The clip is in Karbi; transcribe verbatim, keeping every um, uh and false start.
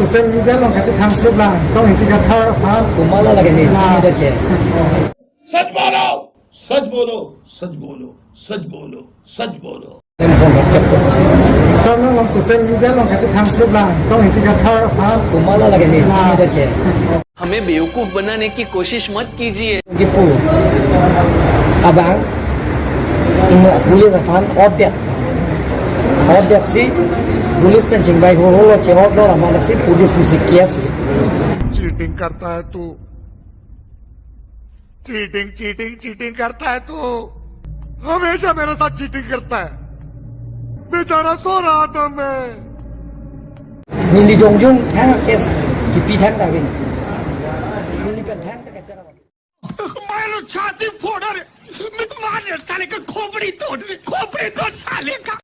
Social media along kachethang klublang, Tong Ingti Kathar aphan. Komat lo lake ne, la, chini dake. सच बोलो, सच बोलो, सच बोलो, सच बोलो, सच बोलो। Sir, nang along social media along kachethang klublang, Tong Ingti Kathar aphan. Komat lo lake ne, la, chini dake. हमें बेवकूफ बनाने की कोशिश मत कीजिए। Kipu abang, ino police aphan order, order si police pen chingbai holo, che-order amatsi police si case. Cheating करता है तू, चीटिंग, चीटिंग, चीटिंग करता है तू। हमेशा मेरे साथ चीटिंग करता है। बेचारा सो रहा था मैं। Neli jongjong thang case kipi thang ta vin. Neli pen thang ta kachara. मारो छाती फोड़ रे। मैं मार साले का खोपड़ी तोड़ रे, खोपड़ी तोड़ साले का।